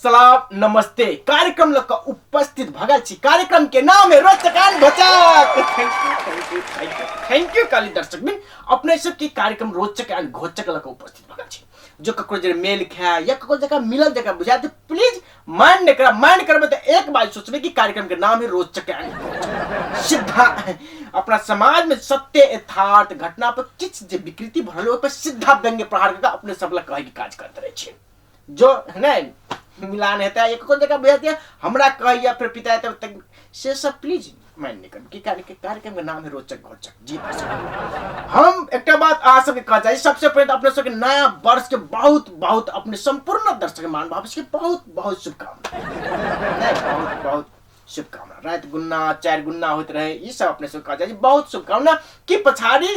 सलाम नमस्ते। कार्यक्रम लग कऽ उपस्थित भगल छी। कार्यक्रम के नाम है रोचक एंड घोचक। Thank you, thank you, thank you, thank you काली दर्शक बिन अपने सब के कार्यक्रम रोचक एंड घोचक लग कऽ उपस्थित भगल छी। जो ककरो जे मेल खाए या ककरो जगह मिलल जगह बुझाए तो प्लीज मान नहीं करा, मान करबे तो एक बार सोचबे कि कार्यक्रम के नाम है रोचक एंड घोचक। सीधा अपना समाज में सत्य यथार्थ घटना पर किछ जे विकृति भरल ओहि पर सीधा व्यंग्य प्रहार करके अपने सब लग कहे के काज करते रहे छी। जो नहीं मिलान हेतै या ककरो जगह बुझाते हमरा कहैया फिर पिता तब तक से सब प्लीज मान नहीं करब कि कार्यक्रम के नाम है रोचक घोचक। जी हम एकटा बात अहाँ सबके कह चाही, सबसे पहिले अपने सबके नया वर्ष के बहुत बहुत अपने संपूर्ण दर्शक मान भाव के बहुत बहुत शुभकामना, नहीं बहुत बहुत शुभकामना। राति गुन्ना चारि गुन्ना होइत रहे ई सब अपने सबके कह चाही बहुत शुभकामना कि पछाड़ी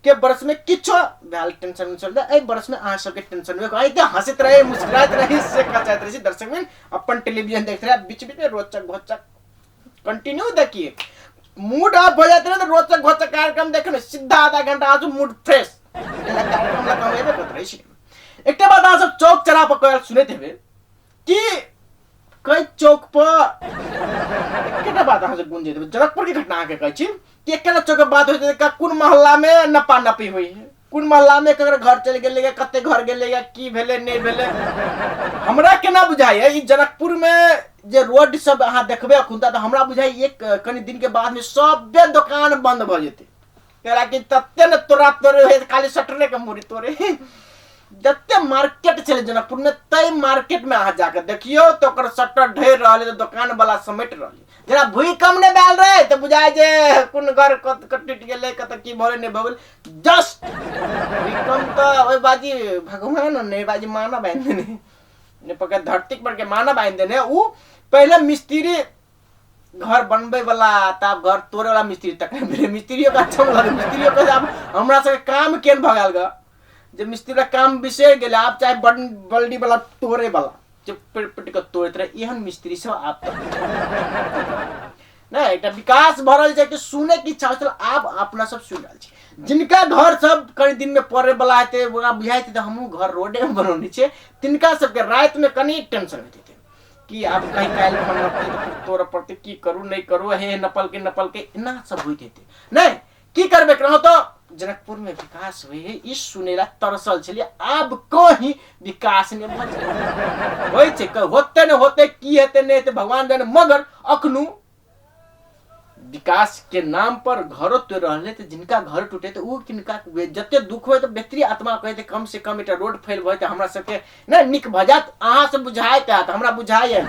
के वर्ष में किछो भेल टेंशन उंशन नहि, एहि वर्ष में अहाँ सबके टेंशन नहि होय, एते हंसैत रहे मुस्कुराइत रही से कह चाहैत रहे छी। दर्शक में अपन टेलीविजन देखते रहे, बीच बीच में रोचक घोचक कंटिन्यू देखिए, मूड ऑफ हो जाते रहे तो रोचक घोचक कार्यक्रम देखे में सीधा आधा घंटा आजू मूड फ्रेश कार्यक्रम ला काम एबे करैत रहे छी। एकटा बात अहाँ सब चौक चौराहा पर कहल सुनैत हेबै कि कई चौक पर एकटा बात अहाँ सब गुंजैत हेबै, जनकपुर के घटना अहाँके कहै छी कि एकटा चौक पर बात होइत हेतै, कोन मोहल्ला में नपा नपी हुई है, कोन मोहल्ला में ककर घर चलि गेलै, कते घर गेलै, की भेलै नहि भेलै, हमरा केना बुझाइए ई जनकपुर में जे रोड सब अहाँ देखबै अखुनता तऽ हमरा बुझाइए एक कनि दिन के बाद में सबे दोकान बंद भऽ जेतै, कैलाकि तते ने तोरा तोरे होय खाली शटरे के मुड़ी तोरे। जते मार्केट छलै जनकपुर में तै मार्केट में अहाँ जाके देखियौ तऽ ओकर शटर ढहि रहल है, तऽ दोकान वाला समेट रहल है। जेना भूकंप नहि भेल रहै तऽ बुझाइ जे कोन घर कत टूटि गेलै, कतऽ की भऽ गेलै नहि भऽ गेलै। जस्ट भूकंप तऽ ओहि बाजी भगवान नहि बाजी मानव आनि देने, नहि पकड़ धरती पर के मानव आनि देने। उ पहिले मिस्त्री घर बनबै वाला तब घर तोड़े वाला मिस्त्री तक नहि भेलै, मिस्त्रियो के अच्छा लगलै, मिस्त्रियो के आब हमरा सबके काम केहन भऽ गेल ग जे मिस्त्री वाला काम बिसरि गेलै, आब चाहे बल्डी वाला तोड़े वाला जे पेट पेट के तोड़ैत रहे एहन मिस्त्री सब आब तक नहि। एकटा विकास भऽ रहल छै कि सुनै के इच्छा होइ छल, आब अपना सब सुनि रहल छी। जिनका घर सब कनि दिन में पड़े वाला हेतै ओकरा बुझाइत हेतै हमहूँ घर रोडे में बनौने छियै, तिनका सबके राति में कनि टेंशन होइत हेतै कि आब कहीं काल्हि खन नपतै तऽ फेर तोड़ऽ पड़तै, की करू नहि करू, हे नपलकै नपलकै एना सब होइत हेतै। नहि की करबै कहलहुँ तऽ जनकपुर में विकास होइ है ई सुनै ला तरसल छलियै, आब कहीं विकास नहि भऽ जाइ होइ छै, होतै नहि होतै की हेतै नहि हेतै भगवान जाने, मगर अखनु विकास के नाम पर घरो तोड़ि रहल है, तऽ जिनका घर टूटे तऽ ओ किनका जते दुख होइ तऽ बेहतरी आत्मा कहै कम से कम एकटा रोड फैल भऽ जेतै हमरा सबके नहि नीक भऽ जायत। अहाँ सब बुझाइत हैत हमरा बुझाइए।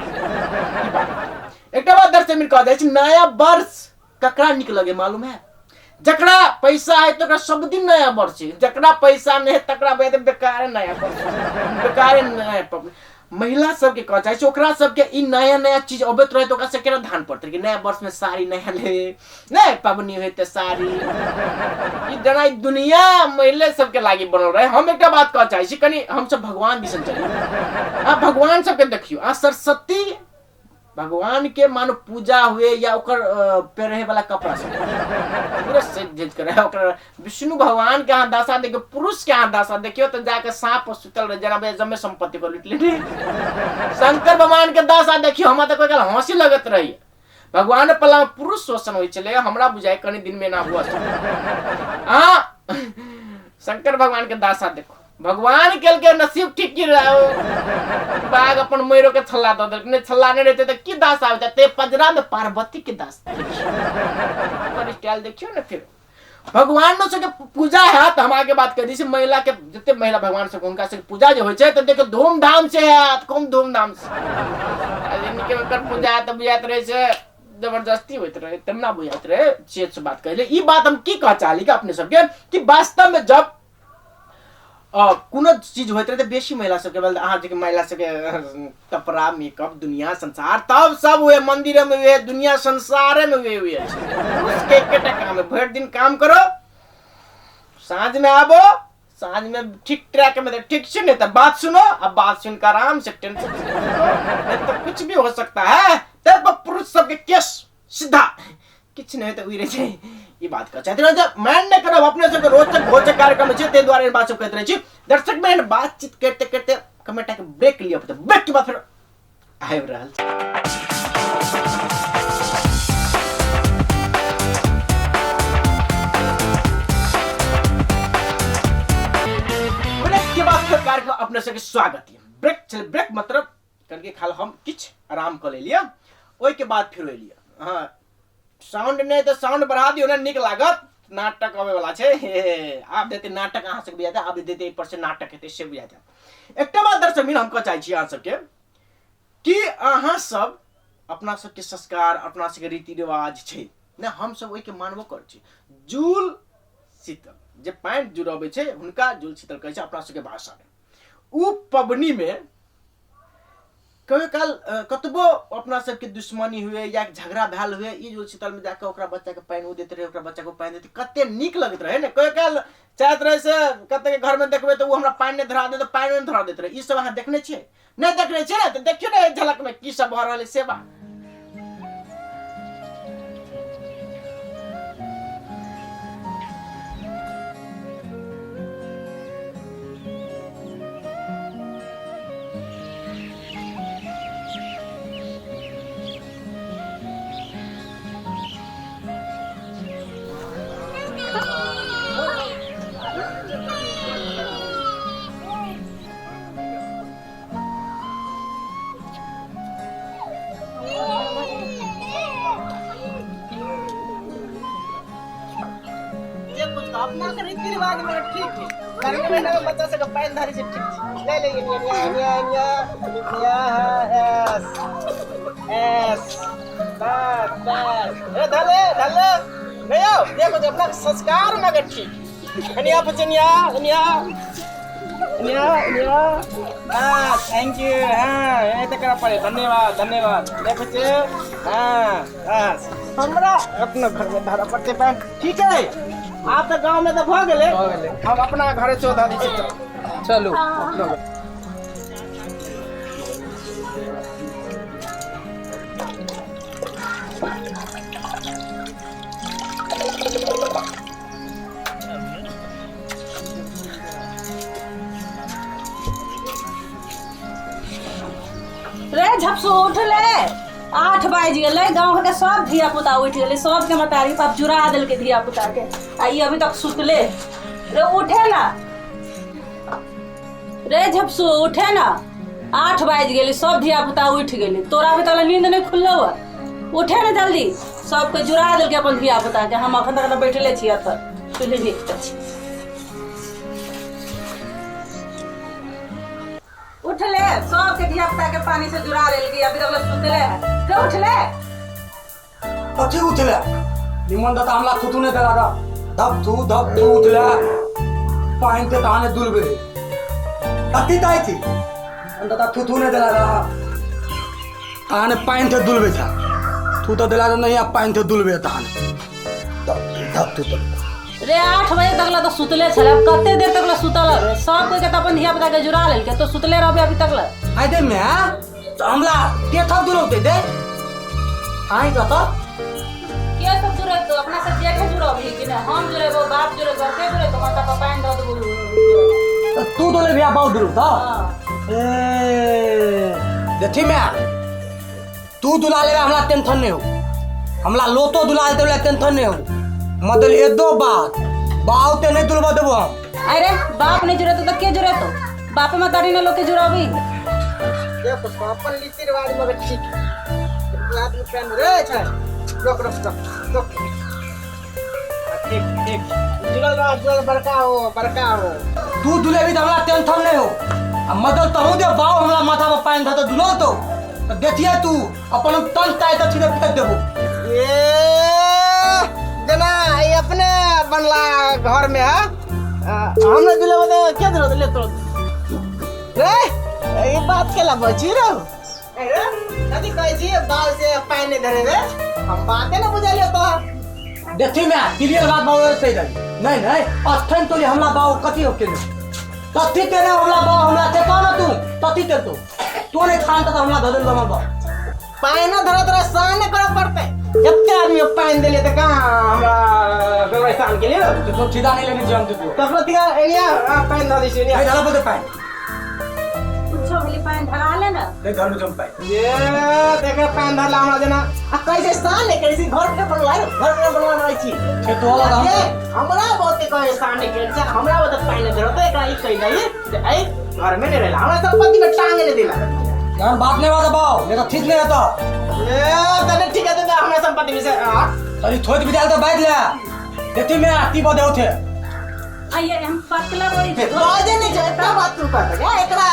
एकटा बात दर्शक मित्र कह दै छी, नया वर्ष ककरा नीक लगे मालूम है? जकरा पैसा है तकरा सब दिन नया वर्ष है, जकरा पैसा नहीं है तकरा बेकार नया वर्ष, बेकार नया पबनी। महिला सबके कह चाहे छी ओकरा सबके ई नया नया चीज अबैत रहे तऽ ओकरा सबके केना ध्यान पड़तै कि नया वर्ष में साड़ी नया ले, नहि पबनी होइ तऽ साड़ी। ई जेना ई दुनिया महिले सबके लागी बनल रहे। हम एकटा बात कह चाहे छी, कनि हमसब भगवान दिसन चली, आ भगवान सबके देखियौ, आ सरस्वती भगवान के मानो पूजा हुए या ओकर पहिरे वाला कपड़ा सब पूरा सज धज कर रहे। ओकर विष्णु भगवान के अहाँ दशा देखियौ, पुरुष के अहाँ दशा देखियौ तऽ जाके साँप सुतल रहे जेना बे जमे संपत्ति को लूट लेने। शंकर भगवान के दशा देखियौ, हमरा तऽ कोई काल हंसी लगैत रही। भगवान पला पुरुष शोषण होइ छलै, हमरा बुझाइ कनि दिन में ना हुआ। अहाँ शंकर भगवान के दशा देखो, भगवान केलकै नसीब ठीक की रहे, बाघ अपन मैरो के छल्ला दऽ देलकै, नहि छल्ला नहि रहतै तऽ की दास आबि जाते। पजरा में पार्वती के दास देखियौ, ओकर स्टाइल देखियौ ने। फिर भगवान सबके पूजा है तऽ हम आगे बात करी महिला के, जते महिला भगवान सब हुनका सबके पूजा जे होइ छै तऽ देखियौ धूमधाम से हैत, खूब धूमधाम से। ओकर पूजा तऽ बुझाइत रहै छै जबरदस्ती होइत रहे, तेना बुझाइत रहे। से बात कहले ई बात हम की कह चाहली कि अपने सबके कि वास्तव में जब कोनो चीज होइत रहे तऽ बेसी महिला सबके बल अहाँ जे महिला सबके कपड़ा मेकअप दुनिया संसार तब सब हुए मंदिर में हुए दुनिया संसारे में हुए हुए पुरुष के एकेटा काम है, भरि दिन काम करो, साँझ में आबो, साँझ में ठीक ट्रैक में ठीक से नहीं तो बात सुनो, अब बात सुनकर आराम से टेंशन नहीं तो कुछ भी हो सकता है। तब पुरुष सबके केस सीधा किछु नहि तऽ उड़ि छै। ई बात कह चाहैत रहै जे मान नहि करब अपने सबके रोचक घोचक कार्यक्रम छै, ताहि दुआरे बात सब कहैत रहै छी। दर्शक में बातचीत करते करते कमेटा के ब्रेक लिअ पड़तै, ब्रेक के बाद फेर आबि रहल छी। ब्रेक के बाद फेर कार्यक्रम अपने सबके स्वागत है। ब्रेक छलै, ब्रेक मतलब करके खाल हम किछु आराम कऽ लेलियै, ओहिके बाद फिर एलियै। हँ, साउंड नहि तऽ साउंड बढ़ा दियौ ने, नीक लागत। नाटक अबै वाला छै, हे आब देते नाटक, अहाँ सबके बुझाइत, आब देते एहि पर से नाटक हेतै से बुझाइत। एकटा बात दर्शक मित्र हम कहऽ चाहै छी अहाँ सबके कि अहाँ सब अपना सबके संस्कार, अपना सबके रीति रिवाज छै ने, हमसब ओहिके मानबो करै छी। जूल शीतल जे पानि जुड़बै छै हुनका जूल शीतल कहै छै अपना सबके भाषामे। ओ पबनीमे कहियो काल कतबो अपना सबके दुश्मनी हुए या झगड़ा भेल हुए, ई जूल शीतलमे जाकऽ ओकरा बच्चाके पानि ओ दैत रहै, ओकरा बच्चाके पानि दैत, कते नीक लगैत रहै ने। कहियो काल चाहैत रहै से कतेके घरमे देखबै तऽ ओ हमरा पानि नहि धरा देत, पानि नहि धरा दैत रहै। ई सब अहाँ देखने छियै? नहि देखने छियै ने तऽ देखियौ ने झलकमे की सब भऽ रहल है से बात। जे कुछ अपना के रीति रिवाज में ठीक है, गर्मी महीना में बच्चा सबके पानि धरै छै, ठीक छै। ले ले ये ये ये ये ये एस एस बस बस ए धले धले ले आओ। देखो जे अपना संस्कार मगर ठीक। कनिया पचनिया कनिया कनिया कनिया, हाँ thank you. हाँ ये तो करा पड़े, धन्यवाद धन्यवाद। देखो जे हाँ बस हमरा अपना घर में धरा पड़ते पानि। ठीक है, आप तो गांव में तो भ गेले, हम अपना घरे चौधा दी छी। चलू अपना घर। रे झपसू उठ ले, 8 बाजि गेलै, गाँव के सब धिया पुता उठि गेलै, सबके मतारी बाप जुड़ा देलकै धिया पुता के, आ ई अभी तक सुतले। रे उठे ना रे झपसू, उठे ना, 8 बाजि गेलै, सब धिया पुता उठि गेलै, तोरा अभी तक नींद नहि खुललौ हँ, उठे ना जल्दी। सबके जुड़ा देलकै अपन धिया पुता के, हम अखन तक बैठले छी एतऽ चूल्ही नीक छी। उठले, सबके धिया पुता के पानी से जुड़ा लेलकै, अभी तक सुतले है। रे उठले। कथी उठले? निमन दादा हमला थुथु नहीं देला दा। धप थू धप थू उठले। पानी के ताने दुलबे। कथी ताई थी? दादा थुथु नहीं देला दा। ताने पानी थे दुलबे था। थू तो देला नहीं, अब पानी थे दुलबे ताने। धप धप थू तो। रे 8 बजे तक ला तो सुतले छले, अब कते देर तक ला सुतल रहे? सब कोई के तो अपन धिया पुता के जुड़ा लेलके, तो सुतले रहबे अभी तक ला। आइ दे मैं तो हमला के थप दुलौते दे। आइ कत के सब जुड़े तो अपना सब जेठे जुड़बही कि नहीं? हम जुड़ेबो, बाप जुड़ेबो, के जुड़े तो माता पापा पानि दऽ देबो। तो तू तो ले भैया बाप दुलौ तो। हाँ। ए देखी मैं तू दुला लेबे हमरा टेंशन नहीं हो, हमला लोतो दुला लेते टेंशन नहीं हो, मतलब एक दो बात बाप ते नहीं दुलबा देबो हम। अरे बाप नहीं जुड़े तो के जुड़े तो बाप मतारी ने लोग के जुड़ाबी। देखो अपन रीति रिवाज मगर ठीक है। आदमी फैन रे छै, रुक रुक रुक रुक, ठीक ठीक जुड़ल रह, जुड़ल बड़का हो बड़का हो। तू दुलेबी तो हमरा टेंशन नहीं हो, आ मदद तहु दे बाप हमरा माथा पर पानि धऽ दुलो तो देखिए तू अपन तन ताय त छिरे फेंक देबो। ए जना ई अपने बनला घर में है, हम नहीं दुलेबो तो के दुलो ले तो रे ई बात के ला बची रहो। ए रे कथी कहै छी बाल से पानि नहीं धरे रे, हम बाते ना बुझलियो तो। देखी मैं क्लियर बात बाबू सही दे। नहीं नहीं अस्थन तो हमला बाबू कथी हो के कथी तेने हमला बाबू हमला ते कौन तू कथी ते तू तो नहीं खान तक हमला धदल बमा बा पानि न धरे तोरा सहन नहीं करे पड़ते। एते आदमी पानि देलिए त कहाँ हमरा व्यवस्था के लिए तो सब सीधा नहीं लेने जान तू तखनो तिका एनिया पानि धऽ दै छियै एनिया। नहीं धरा बोलते पानि कुछो भेलै पानि धरा ले ना। नहीं धरलू जम पानि। ये देखे पानि धरला हमरा जेना आ कैसे शान नहीं करै छी, घर के बनवा घर के बनवा रहै छी। खेत वाला हम ये हमरा बहुत के कहे शान नहीं करै छै, हमरा बहुत पानि नहीं धरतै, एकरा ई कहि दही जे एहि घर में नहीं रहला, हमरा संपत्ति में टांग नहीं देला। यार बात नहीं बात बाव, नहीं तो ठीक नहीं रहता। ए तने ठीक है तो हमरा संपत्ति में से अरे थोड़ी बिदाल तो बैठ ले देखती मैं आती बदे होते। आइए हम पतला बोली बाजे नहीं छै, इतना बात तू कर सके एकरा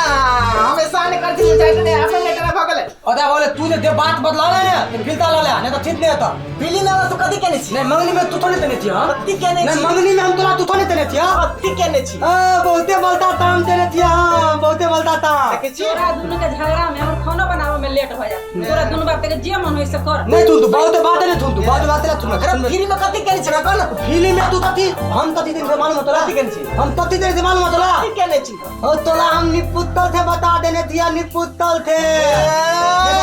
हमेशा नहीं करती छै ने अपन ने करा भगले। अरे बोले तू जे दे बात बदला ले ने फिलता ला ले, नहीं तो ठीक नहीं रहता। बिली ना तू कदी केने छी? नहीं मंगनी में तू थोड़ी देने छी। हां कदी केने छी? नहीं मंगनी में हम तोरा तू थोड़ी देने छी। हां कदी केने छी? हां बहुते बोलता ताम देने छी। हां बहुते बोलता ताम। देखै छी तोरा दुनु के झगड़ा में हमर खाना बनावे में लेट हो जा, तोरा दुनु बाप के जे मन होय से कर। नहीं तू बहुत बात नहीं तू बहुत बात नहीं तू। अरे फिरी में कदी केने छी ना कह ना? फिरी में तू कदी हम कदी दिन से मालूम तोरा कदी केने छी? हम कदी दिन से मालूम तोरा कदी केने छी? ओ तोरा हम निपुतल थे बता देने दिया निपुतल थे।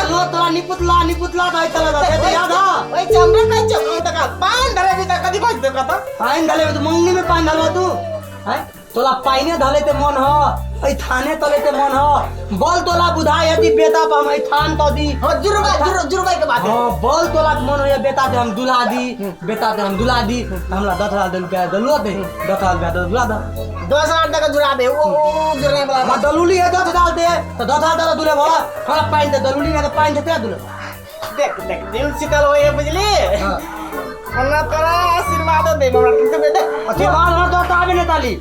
लो तोरा निपुतला निपुतला भाई चला जा ते याद हा। ओए चमड़ा कहै छौ कौन तका पान धरे भी त कदी बज दे कत पान धरे तो मंगनी में पान धरवा तू हैं तोला पाइने धले ते मन ह ऐ थाने तले ते मन ह बल तोला बुझाय यदि बेटा पर हम ऐ थान त दी। हां जुरबा जुरबा के बात है। हां बल तोला मन होय बेटा ते हम दुला दी, बेटा ते हम दुला दी, हमरा 10,000 दे रुपया दलुआ दे, 10,000 रुपया दुला दे, 10,000 टका जुड़ा दे। ओ जुड़ने वाला हां दलुली है 10,000 दे त 10,000 दे दुले भला हमरा पाइन दे दलुली ने त पाइन दे ते दुले। देख देख दिल शीतल होय बुझली। हां हमरा तोरा आशीर्वाद दे हमरा तू दे आशीर्वाद हमरा तो आबे ने ताली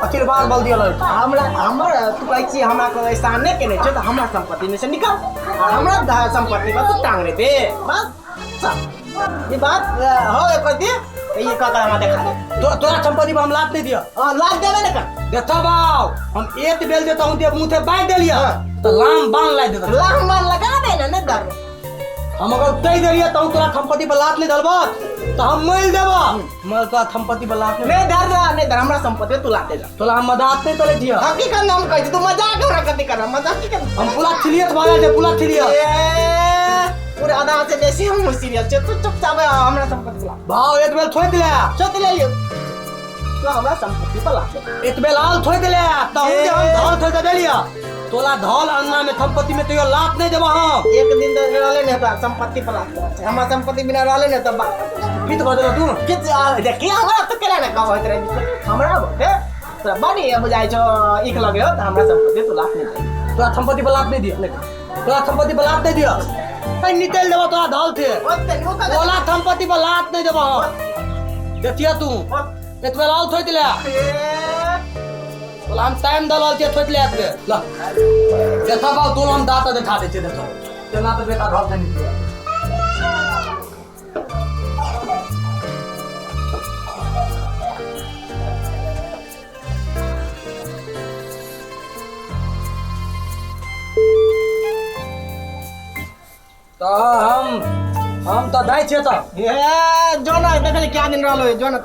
आशीर्वाद बल दियल हमरा हमर तू कहै छी हमरा को ऐसा नहीं केने छै त हमरा संपत्ति में से निकाल और हमरा संपत्ति पर तू टांग दे बस सब ये बात हो एक दे ये का हमरा देखा दे। तो तोरा संपत्ति पर हम लात नहीं दिया। हां लात देबे ने कर देखा बाव हम एक बेल देता हूं दे मुंह से बांध देलिया त लाम बांध ला देता, लाम बांध लगा दे ना ने दर हम अगर कह देलिए त तोरा संपत्ति पर लात नहीं धरबा त हम मर देबा, मर तोरा संपत्ति पर लात नहीं धर नहीं धर हमरा संपत्ति तू लात दे जा। तोला हम मजाक नहीं तले दिया हकीकत हम कहै छी तू मजाक हमरा कथि कर मजाक की कर हम पूरा थिलियत वाला छै पूरा थिलियत ए पूरा आधा से बेसी हम सीरियस छै तू चुपचाप हमरा संपत्ति ला भाव एक बेर छोड़ दिला छोड़ दिला तू हमरा संपत्ति पर लात एक बेर आल छोड़ दिला त हम धल छोड़ देलिया तोला धल अंगना में संपत्ति में तैयो लात नहीं देबा हम। एक दिन तो रहले नहीं त संपत्ति पर लात हमरा संपत्ति बिना रहले नहीं त कित बदल तू कित देखी हमरा त केला ना कहत रहे हमरा बोले तोरा बनी बुझाइ छौ इख लगे हो त हमरा संपत्ति तू लात नहीं दे। तोरा संपत्ति पर लात नहीं दिया, तोरा संपत्ति पर लात नहीं दिया ऐ निकल देबा तोरा धल थे तोला संपत्ति पर लात नहीं देबा हम। देखिया तू एक बेर आल थोइ दिला तोला हम टाइम दलल छियै थोइ दिला एकबेर ल देखा बाउ तोला हम दाँत देखा दै छियै देखा तेना त बेटा धल थे निकल। तो हम तो दाइ छियै त ए जो न देखली क्या दिन रहलो जो न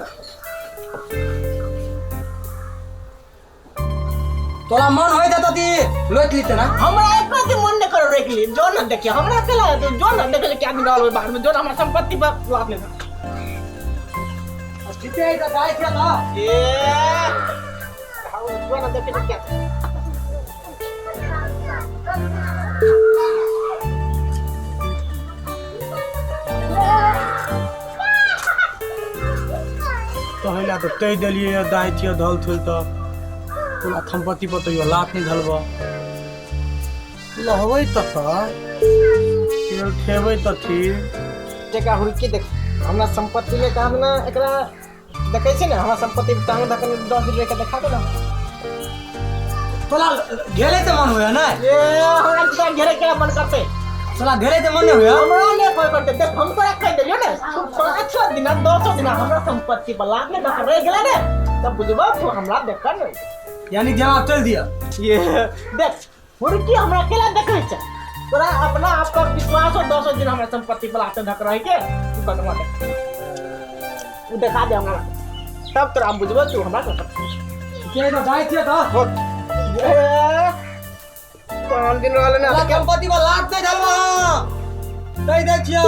तोरा मन होय त ती लोट लीते ना हमरा एक दिन मन नहीं करो रोक ली जो न देखिए हमरा केला तो जो न देखली क्या दिन रहलो बाहर में जो न हमरा संपत्ति पर लात नहीं ठीके है त दाइ छियै त ए जो न देखली क्या तहला तो कहि देलियै दाइ छियै धल थुल त तोरा संपत्ति पर तैयो लात नहीं धलबा लहबै त तेल ठेबै त ठीक जेका हुड़की देख हमरा संपत्ति ले काम ना एकरा देखै छै ने हमरा संपत्ति टांग धकन 10 रुपया के देखा दे ना तोरा घेरे ते मन होय ना ए हमरा त घेरे के मन करते तोरा घेरे ते मन नहीं होय हमरा नहीं कोई करते देख हम तोरा कहि देलियो ने तू 5 दिना 10 दिना हमरा संपत्ति पर लात नहीं धक रह गेलै ने तब बुझबा तू हमरा देखा ने यानी जवाब चल दिया ये देख हुड़की हमरा केला देखै छै तोरा अपना आप पर विश्वास हो 10 दिन हमरा संपत्ति पर लात धक रह के तू कदमा देख तू देखा दे हमरा तब तोरा हम बुझबो तू हमरा के तो जाय छियै त ए 5 दिन रहले ना संपत्ति पर लात नहीं धलबा कहि दै छियै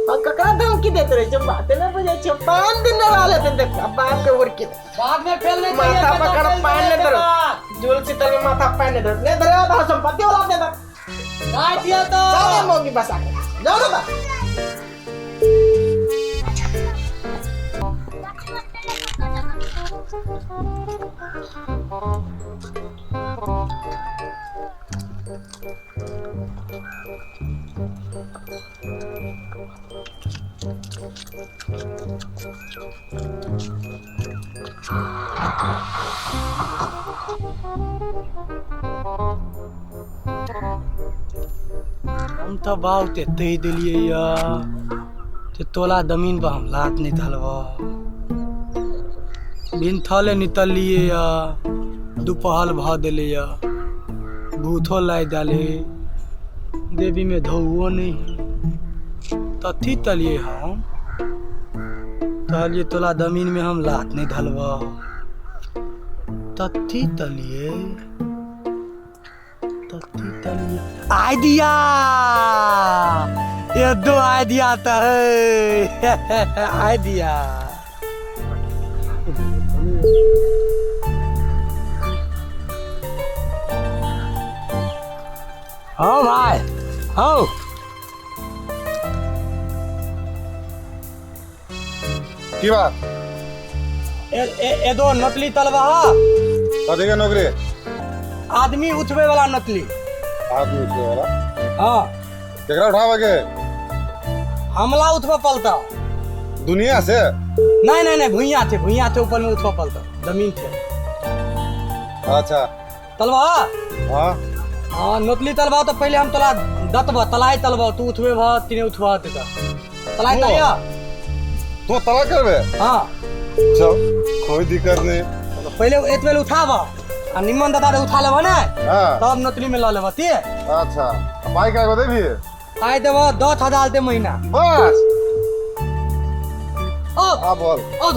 हम ककरा धमकी देते रहे छै बात नहीं बुझै छै 5 दिन रहले त देख बाप के हुड़की बाद में फेल नहीं चाहिए माथा पकड़ पान नहीं धरो जुल शीतल में माथा पैन नहीं धर नहीं धरे तो संपत्ति वाला दे दे। जाय छियै तो। जाओ मौगी बसा के जाओ ना। हम तऽ बाउ ते तहि देलियै यऽ ते तोला जमीन पर हम लात नहि धलब बिन थले नितलियै यऽ दुपहर भऽ देलै यऽ भूथो लागि देले देवी में धौओ नहि तथी तलियै हम कहलियै तोला जमीन में हम लात नहि धलब तथी तलियै तथी तलियै आइडिया ये दो आइडिया तो है आइडिया। हाँ भाई हाँ की बात? ए दो नकली तलवा कथी के नौकरी? आदमी उठबे वाला नकली। आदमी उठबे वाला? हाँ। केकरा उठावे के? हमला उठबे पलता। दुनिया से? नहीं नहीं नहीं भुइया थे, भुइया थे ऊपर में उठबे पलता, जमीन थे। अच्छा तलवा? हाँ हाँ नकली तलवा तो पहले हम तला दतबा तलाई तलवा तू उठबे भ तीने उठबा ते तलाई तलिया तू तला करबे? हाँ चल कोई दिक्कत नहीं। पहले एतबे उठाबा आ निमन दादा दे उठा लेबा ने हां तब नौकरी में ल लेबा ते। अच्छा पाई का देबी? पाई देबो 10,000 दे महीना बस। ओ आ बोल ओ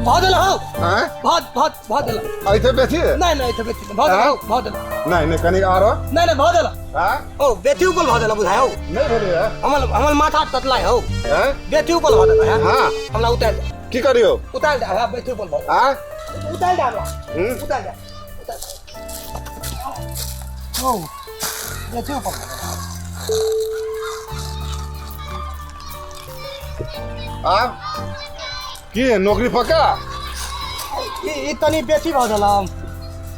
भ देल हो। हां बहुत बहुत भ देल। ऐथे बेची? नहीं नहीं ऐथे बेची भ देल भ देल। नहीं नहीं कनी आरो। नहीं नहीं भ देल। हां ओ बेटी ऊपर भ देल बुझाय हो। नहीं भेलै है हमर हमर माथा ततलाय हो। हैं बेटी ऊपर भ देल है। हां हमला उतार दे। की करियो? उतार दे। हां बेटी ऊपर भ देल। हां उतार दे हमरा। उतार दे उतार। ओ बेटी ऊपर आ की नौकरी पक्का? ई तनी बेसी भ गेल।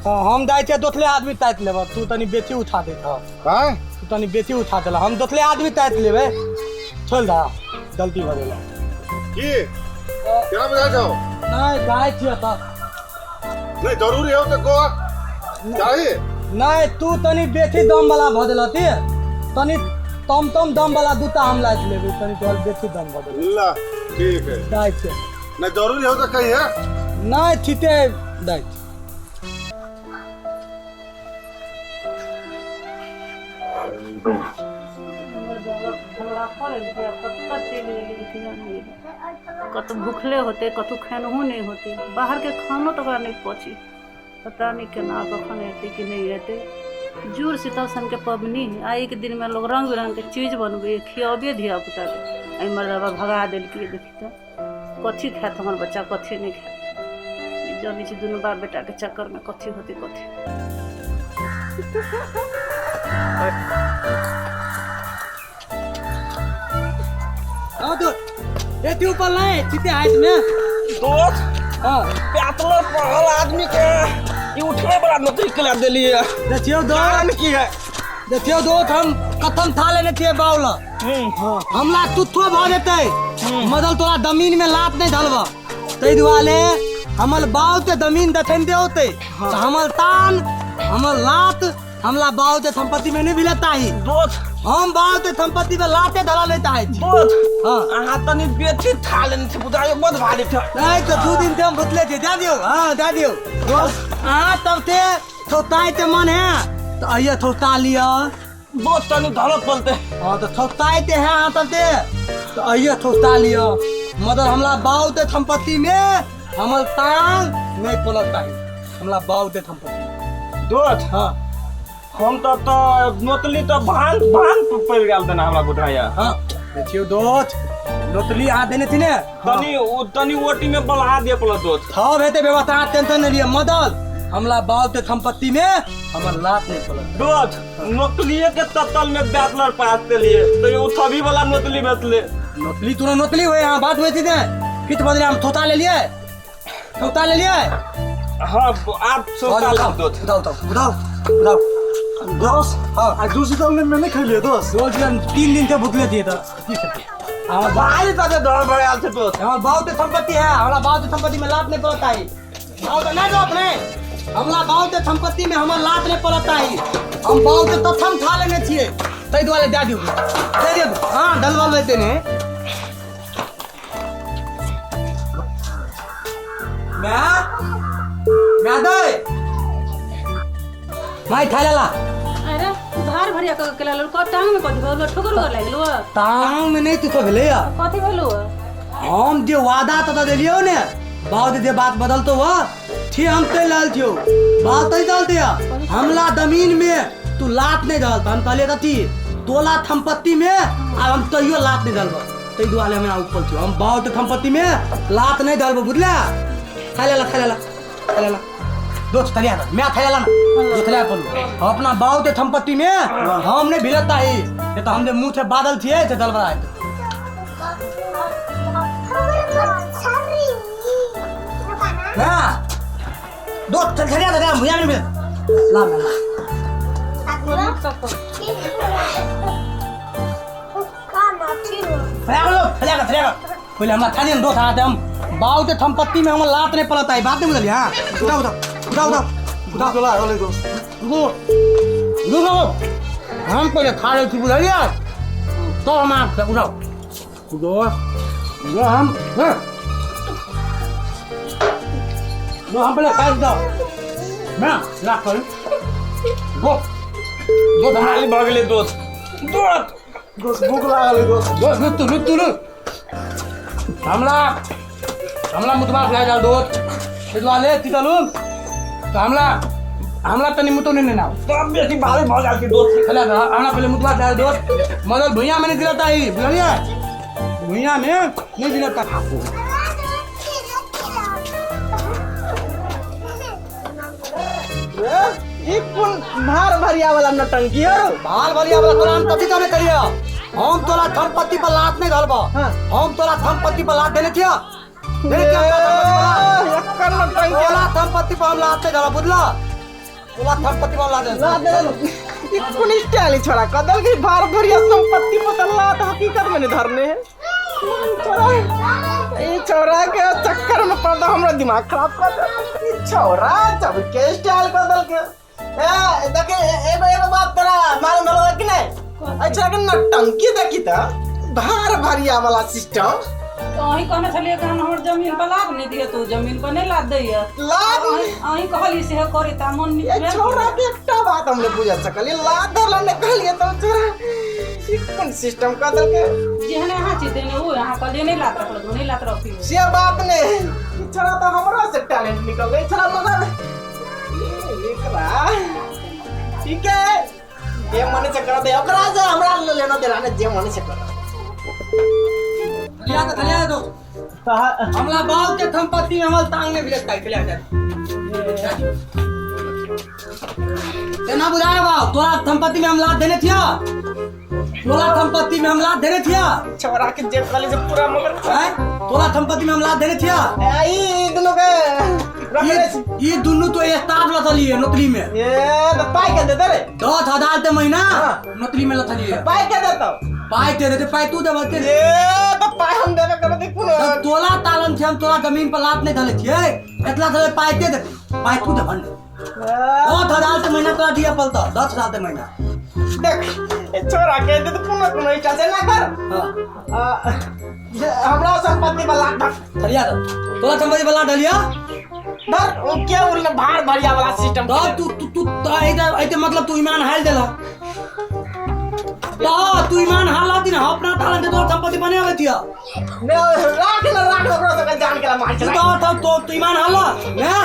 हम जाइ छियै दोसरे आदमी ताकि लेब, तू तनी बेसी उठा दैत हँ। तू तनी बेसी उठा देला, हम दोसरे आदमी ताकि लेबै। छोड़ दा गलती भ गेल। की केना बुझाइ छौ? नहीं जाइ छियै तऽ। नहीं जरूरी हो तऽ गोवा चाही। नहीं तू तनी बेसी दम वाला भ गेल ते तनी तम तम दम वाला दूटा हम लाइट लेबै, तनी तोहर बेसी दम भ गेल। ला ठीक है जाइ छियै। नहीं जरूरी हो तो कही है। नहीं ठीके जाइ। कतौ भूखले होते कतौ खेनहु नहीं होते, बाहर के खानो तो नहीं पची, पता नहीं केना कखन हेतै कि नहीं हेतै। जुड़ शीतल सन के पबनी है, आ एक दिन में लोग रंग बिरंग के चीज बनबै खियाबे धिया पुता के। एहि मर्दबा भगा देलकै, देखी तऽ कथी खायत हमर बच्चा कथी नहीं खायत। जानै छी दुनू बाप बेटा के चक्कर में कथी होते कथी। हाँ तो एती ऊपर नहीं चिते हाइट में दोस्त। हाँ प्यातलो पढ़ल आदमी के ई उठे बड़ा नौकरी के ला देलिए। देखियो दोस्त की है। देखियो दोस्त हम कथम था लेने छियै बाउला। हां हमला तुथो भ जेतै मदल तोरा जमीन में लात नहीं धलबा, तै दुआरे हमर बाउ ते जमीन दखन दे होते। हाँ। हमर तान हमर लात हमला बाउ ते संपत्ति में नहीं मिलता ही। दोस्त हम बाउ ते संपत्ति में लाते धरा लेता है। दोस्त हां अहाँ तनी बेटी था लेने छी बुझायो बहुत भारी छ। नहीं तो 2 दिन से हम भुतले थे। जा दियो। हां जा दियो दोस्त। अहाँ तब ते थोताई ते मन है तो आइए थोता लिया। दोस्त तनी धरत पलते। हां तो थोताई ते है अहाँ तब ते तो आइए थोता लिया, मगर हमला बाउ ते संपत्ति में हमर तान नहीं पलता है। हमला बाउ ते संपत्ति। दोस्त हां हम तो नोतली तो भान भान पड़ गेल देना हमरा बुझाया। हां देखियो दोस्त नोतली आ देने थी ने तनी ओ तनी ओटी में बला दे पल दोस्त। थाव हेते व्यवस्था टेंशन नहीं लिया मदल हमला बाप के संपत्ति में हमर लात नहीं पड़त। दोस्त नोतलिए के तत्तल में बैचलर पास के लिए तो ये उठबी वाला नोतली बेचले। नोतली तोरा नोतली हुए यहाँ बात हुई थी ने कित बदले हम थोता ले लिए, थोता ले लिए। हाँ आप सोता ले दोस्त। उठाओ उठाओ उठाओ उठाओ दोस्त। हाँ। आ दूसरी दल में नहीं खेलिए दोस्त। दोस्त 3 दिन से भुखले थे तो हमार भाई ताते डर बड़े आल थे दोस्त। हमार बाप के संपत्ति है, हमारा बाप के संपत्ति में लात नहीं पड़ता है। आओ तो नहीं दोस्त नहीं, हमरा बाप के संपत्ति में हमर लात नहीं पड़ता है। हम बाप के तथम खा लेने छिए तै दुआरे दे दियो, दे दियो। हाँ डलवा लेते ने मैं मैं दे माई खा लेला। अरे भार भरिया क के लाल को टांग में कथि भेलो, ठोकर कर लागलो? टांग में नहीं तुको भेलै या। कथि भेलो? हम जे वादा त देलियो ने बाप जे बात बदलतो वा ठी हम ते लाल छियो बात ही डाल दिया। हमला जमीन में तू लात नहीं डाल, हम कहलिए कथी तोला संपत्ति में आ हम तैयो लात नहीं डालबो तै दुआरे हमरा ऊपर छियो। हम बाप के संपत्ति में लात नहीं डालबो बुझला। खा लेला खा लेला खा लेला दोस्त तलिया ना मैं खा लेला ना दोस्त तलिया पड़ू अपना बाप के संपत्ति में हम नहीं भिलता ही ये तो हम जे मुंह से बादल छिए से दलबड़ा है। ना दोस्त चल खड़िया दे भुया नहीं मिल ला मैं ला फरिया फरिया फरिया पहले हमरा थाने दोस्त आते हम बाप के संपत्ति में हम लात नहीं पड़ता है बात नहीं बुझलिए। हां उठाओ उठाओ उठाओ उठाओ उठाओ चला होले दोस्त। रुको रुको हम पहले खा रहे थे बुझलिए तो हम आप उठाओ दोस्त जो हम जो हम पहले खा जाओ मैं ला कर गो गो भारी भऽ गेलै दोस्त। दोस्त दोस्त भूख लागल दोस्त। दोस्त रुक रुक रुक हमला हमला मुतबा खिला जाओ दोस्त ले चलू तो हमला हमला तनी मुतो नहीं ना सब बेसी भारी भऽ गेल दोस्त। खिला हमरा पहले मुतबा खिला दोस्त मगर भुइया में नहीं दिलाता ही बुझलिए भुइया में नहीं दिलाता। ई कोन भार भरिया वाला नटंकी हो? भार भरिया वाला तोरा हम कथी कहने करिया? हम तोरा संपत्ति पर लात नहीं धरबो। हम तोरा संपत्ति पर लात देने छिया देने छिया तोरा संपत्ति पर हम लात नहीं धरबो बुझला। तोरा संपत्ति पर लात लात दे ई कोन स्टाइल छोड़ा कदल के भार भरिया संपत्ति पर लात हकीकत में नहीं धरने है छोड़ा। ई छोरा के चक्कर में पड़ हमरा दिमाग खराब कर दे। ई छोरा जब के स्टाइल बदल के ए देखे एगो एगो बात तोरा मालूम भेलो कि नहीं? अच्छा के नटंकी देखी त भार भरिया वाला सिस्टम तो अहीं कहने छलिए कि हम हमर जमीन पर लाद नहीं दिए तू जमीन पर नहीं लाद दैया लाद अहीं कहली से करे त मन नहीं। ए छोरा के एकटा बात हमने बुझ सकलिए लाद धरला ने कहलिए त छोरा ई कोन सिस्टम कर देलके जेहने अहाँ छी तेने ओ अहाँ कहलिए नहीं लात रखल नहीं लात रखी से बात नहीं। ई छोरा त हमरा से टैलेंट निकल गई छोरा मगर एकरा ठीक है जे मन से कर दे ओकरा से हमरा लेना देना ने जे मन से कर खलिया तो खलिया दो हमला बाप के संपत्ति में हमल टांग में भिड़ता है खलिया जा तेना बुझाए बाप तोरा संपत्ति में हम लात देने थिया तोरा संपत्ति में हम लात देने थिया छोरा के जेब खाली से पूरा मगर हैं तोरा संपत्ति में हम लात देने थिया ई दोनों के ये दोनों तो स्टाफ लथलिए नौकरी में ए तो पाई के देते रे 10,000 ते महीना नौकरी में लथलिए पाई के देतो पाई ते देते पाई तू देबे ए तो पाई हम देबे करो देखू ना तोला तालन छे हम तोरा जमीन पर लात नहीं धले छिए एतला धले पाई ते देते पाई तू देबन 10,000 ते महीना तोरा दिया पलता 10,000 ते महीना देख ए छोरा के दे तो कोनो कोनो इच्छा से ना कर। हां हमरा संपत्ति पर लात धरिया दो तोरा संपत्ति पर लात धलिया धर ओ के उल भार भरिया वाला सिस्टम तब तू तू तू ऐते मतलब तू ईमान हाल देला तो तू ईमान हाला दिन अपना तालन के तोर संपत्ति बने आवे थिया ने राख न राख ओकरा से जान के मार चला तो तो तू ईमान हाला मैं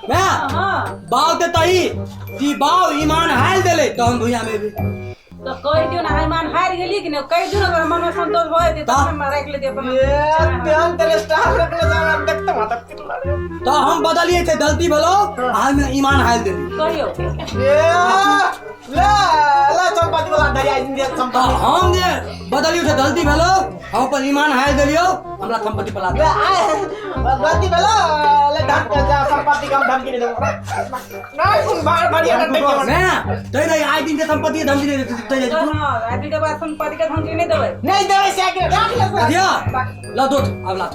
मैं हां बाव के तही ती बाव ईमान हाल देले तो हम भुइया में भी तो कहि दियौ ने ईमान हारि गेली कि नहि कहि दियौ ने ओकरा मनमे संतोष भऽ जेतै तब ने राखि लेतै अपन। ए तेहन तेहन स्टाफ रखले छै हमरा देखते माथा पिटला रे। तऽ हम बदलिए छै गलती भेलो आ हम ईमान हारि देली। कहियौ। ए ले ले संपत्ति वाला दरिया इंडिया तऽ संपत्ति। हम जे बदलियो छै गलती भेलो हम अपन ईमान हारि देलियो हमरा संपत्ति पर लात ले आए गलती भेलो ले धन के जा संपत्ति कम धमकी नहीं देबो नहीं सुन बाहर बढ़िया ना टेके। ने तै नहीं आइ दिन के संपत्ति धमकी नहीं देते तै हँ आदमी के बाद संपत्ति के धमकी नहि देबै। नहीं देबै से के राख ले से। दिया ला दोस्त अब ला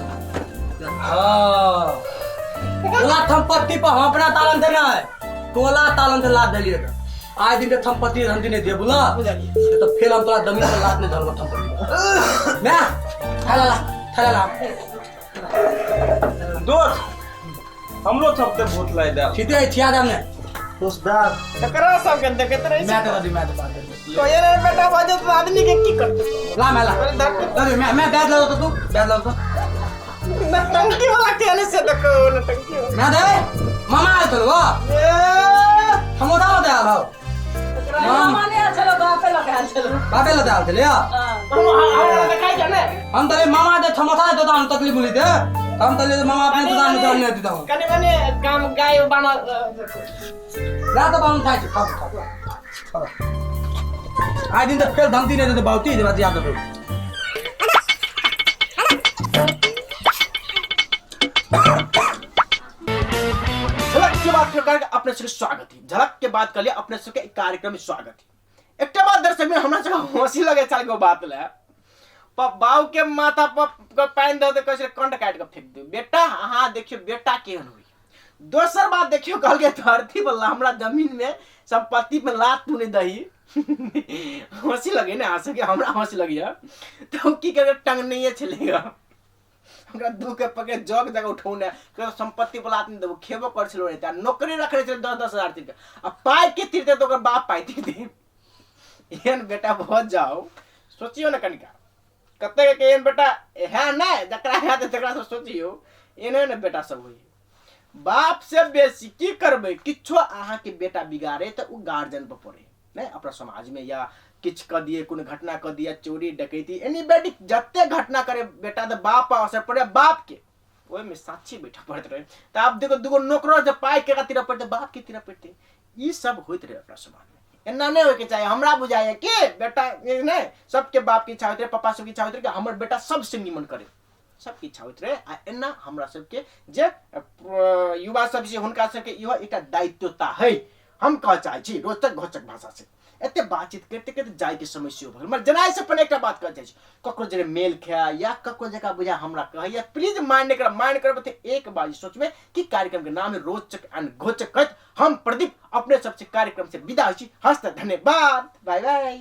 हाँ तोला संपत्ति पर हम अपना तालन देना है तोला तालन से लाद देलिए तो आइ दिन के संपत्ति धमकी नहीं दिए बोला तो फिर हम तोरा जमीन पर लाद नहीं धरबो संपत्ति ना थैला ला थैला ला। दोस्त हमरो सबके भूत लाई दे। सीधे छिया दाम ने दोस्त बैग तकरा सब के देखैत रहै मैं तो दी मैं तो बात कर कोई रे बेटा बजे तो आदमी के की करते। ला मैं ला अरे मैं बैग ला तो तू बैग ला तो ना टंकी वाला केने से देखो ना टंकी वाला। मैं दे मामा आयल छलो वा ए हम ओदा दे आयल हौ। मामा नहि आयल छलो बापे लऽ के आयल छलो। बापे लऽ आयल छलै। हम हमरा देखाइ छै ने हम तले मामा दे थमथा दे हम तकलीफ बोली दे हम तले मामा अपने दुकान में नहीं देता हूं कने मने काम गाय बाना ला तो बाउन खाइ छी खाओ खाओ आइ दिन त फेर धमकी नहीं देते बाउती जे बात याद रखो। झलक के बाद फिर करके अपने सबके स्वागत है। झलक के बाद कर लिया अपने सबके कार्यक्रम में स्वागत है। एकटा बात दर्शक में हमरा सबके हंसी लगे छल एगो बात ले बाबू के माथा पर पानि दऽ दे कहै कंठ काटि के फेंक दियौ बेटा। अहाँ देखियौ बेटा केहन होई। दोसर बात देखियौ कहलकै धरती पर हमरा जमीन में संपत्ति में लात तू नहीं दही। हंसी लगे ने अहाँ सबके हमरा हंसी लगैया तो की करे टंगनैये छलैया हमरा दू के पकड़ जग जगह उठौने संपत्ति पर लात नहीं देबो खेबो कर छलो रहते आ नौकरी रखने छलै 10-10 हजार तीर के आ पाइ के तीरते तो ओकर बाप पाइ तीरते। एहन बेटा भऽ जाओ सोचियौ ने कनिका कतेक के एहन बेटा है नहि जकरा है तकरा से सोचियौ एहने ने बेटा सब होइए। बाप से बेसी की करबै किछो अहाँके बेटा बिगाड़े तऽ ओ गार्जियन पर पड़े नहि अपना समाज में या किछु कऽ दिए कोनो घटना कऽ दिए चोरी डकैती एनी बेटी जते घटना करे बेटा तऽ बाप पर असर पड़े बाप के ओहिमे साक्षी बैठा पड़ैत रहे। तऽ आब देखो दूगो नौकरो जे पाइ केकरा तीरऽ पड़तै बाप के तीरऽ पड़तै। ई सब होइत रहे अपना समाज में एना नहि होइके चाही। हमरा बुझाइए कि बेटा नहि सबके बाप के इच्छा होइत रहे पप्पा सबके इच्छा होइत रहे कि हमर बेटा सबसे निमन करे सबके इच्छा होइत रहे। आ एना हमरा सबके जे युवा सब छै हुनका सबके इहो एकटा दायित्वता है। हम कहऽ चाहै छी रोचक घोचक भाषा से एते बातचीत करते करते जाइके समय सेहो भऽ गेल। मगर जेना से अपन एकटा बात कहऽ चाहै छी ककरो जे मेल खाय या ककरो जकाँ बुझाय हमरा कहैया प्लीज मान्य करब मान्य करब तऽ एक बार सोचबै कि कार्यक्रम के नाम है रोचक एंड घोचक कहैत हम प्रदीप अपने सबसे कार्यक्रम से विदा होइ छी। हस्त धन्यवाद बाय बाय।